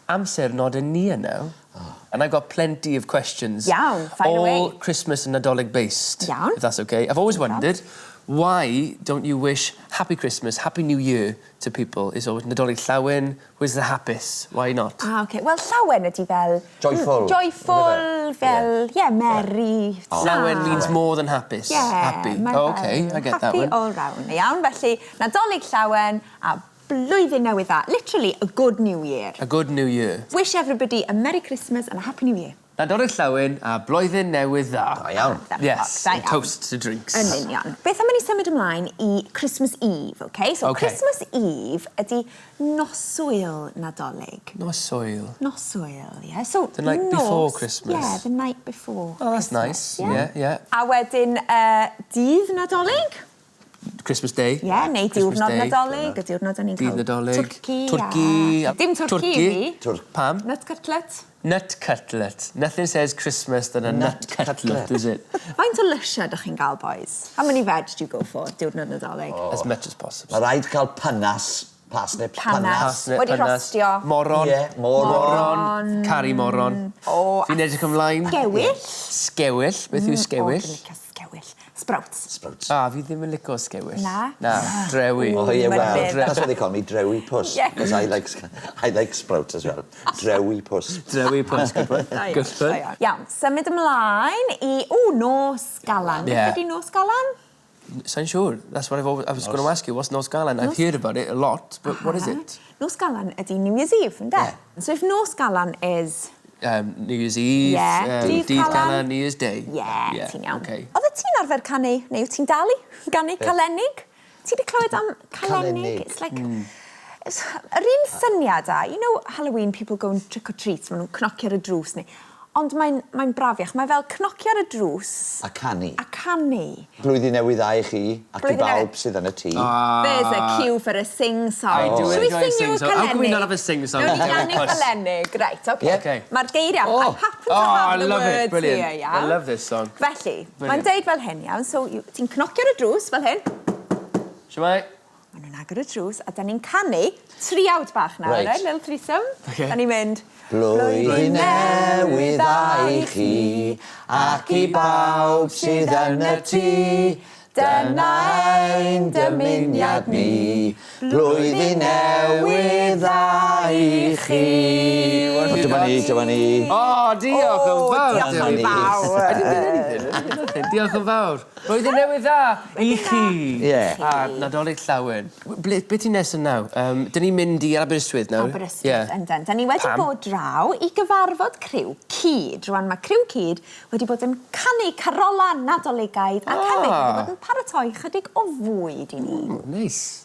Amser not yn near now. And I've got plenty of questions. Iawn, fire all away. All Christmas and Nadolig based. Iawn. If that's okay. I've always wondered, why don't you wish Happy Christmas, Happy New Year to people? It's always Nadolig Llawen, where's the hapus? Why not? Ah, okay. Wel, llawen ydy fel... Joyful. Joyful, fel, yeah, merry. Oh. Llawen means more than hapus. Yeah. Happy. Oh, okay, I get that happy one. all round. Iawn, felly, Nadolig Llawen a Blwyddyn Newydd Dda. Literally, a good new year. A good new year. Wish everybody a Merry Christmas and a Happy New Year. Nadolig Llawen a Blwyddyn Newydd Dda. Da iawn. Yes, Da and iawn. toast to drinks. Yn union. Beth am i ni symud ymlaen i Christmas Eve, okay? So Okay. Christmas Eve ydy noswyl Nadolig. Noswyl. Noswyl, yeah. So The night nos, before Christmas. Yeah, the night before Oh, that's Christmas, nice. Yeah, yeah. A wedyn uh, dydd Nadolig. Christmas Day. Ie, neu Christmas diwrnod Day. Nadolig, y diwrnod o'n ni'n Dydd cael Nadolig. Twrci. Twrci. A... Dim twrci i fi. Twr- Pam? Nut cutlet. Nut cutlet. Nothing says Christmas than a nut, Nut cutlet, cutlet. does it? Faint o lysiau dych chi'n gael, boys? How many veg do you go for diwrnod Nadolig? Oh. As much as possible. Mae rhaid cael panas, parsnips, Panas. panas. Parsnip, Wedi panas. rhostio. Moron. Ie, moron. Moron. Caru moron. O, Fi'n edrych ymlaen. Sgewyll. Sgewyll. Beth yw O, sgewyll? dwi'n licio sgewyll. Sprouts. Sprouts. Ah, fi ddim yn lico sgewyll. Na? Na, drewi. Oh yeah, Mae'n well, fydd. that's what they call me, drewi puss. Yeah. Because I like, I like sprouts as well. Drewi puss. Drewi puss, good one. Da iawn, Good da one. iawn. Iawn, symud ymlaen i... O, nos galan. Yeah. Beth ydi nos galan? Sa'n siŵr. That's what I've always, I was going to ask you. What's Nos Galan? I've heard about it a lot, but what is it? Nos galan ydi New Year's Eve, ynde? Yeah. So if nos galan is... Um, New Year's Eve, Yeah. um, Dydd Dydd Calan. Galan, New Year's Day. Yeah, yeah. ti'n iawn. Okay. Oeddet ti'n arfer canu, neu wyt ti'n dal i ganu calenig? Ti wedi clywed am calenig? Calenig. It's like... It's, yr un syniad a, you know Halloween people go and trick or treat, maen nhw'n cnocio ar y drws neu... Ond mae'n mae brafiach, mae fel cnocio ar y drws A canu. a canu. Blwyddyn newydd dda i chi ac i Blwyddyn bawb newydd. sydd yn y tŷ. There's a cue for a sing-song. I do Shall we enjoy a sing you a sing-song. How can we calenig? not have a sing-song? Nawn ni Drewi ganu Puss. calenig, right, okay. Yeah. Okay. Mae'r geiriau, Oh. I happen to Oh, have I the love it. words Brilliant. here, iawn. I love this song. Felly, mae'n Brilliant. deud fel hyn, iawn. So, you- ti'n cnocio ar y drws fel hyn. Shwmae? Maen nhw'n agor y drws a da ni'n canu triawd bach nawr, Reit. right? Little threesome. Okay. Da ni'n mynd... Blwyddyn newydd dda i chi ac i bawb sydd yn y tŷ. Dyna ein dymuniad ni. Blwyddyn newydd dda i chi. What have you Dyma ni, got? dyma ni. O, diolch yn fawr. diolch yn Dewi. fawr. I didn't get anything. I didn't get nothing. Diolch yn fawr. Blwyddyn newydd dda i chi. Ie. A Nadolig llawen. Ble, be ti'n nesaf nawr? Um, dyn ni'n mynd i Aberystwyth nawr. Aberystwyth, yeah. yndan. Da ni wedi Pam? bod draw i gyfarfod criw Cyd. Rwan mae criw Cyd wedi bod yn canu carola Nadoligaidd ac hefyd wedi Ah. bod yn paratoi chydig o fwyd i ni. Nice.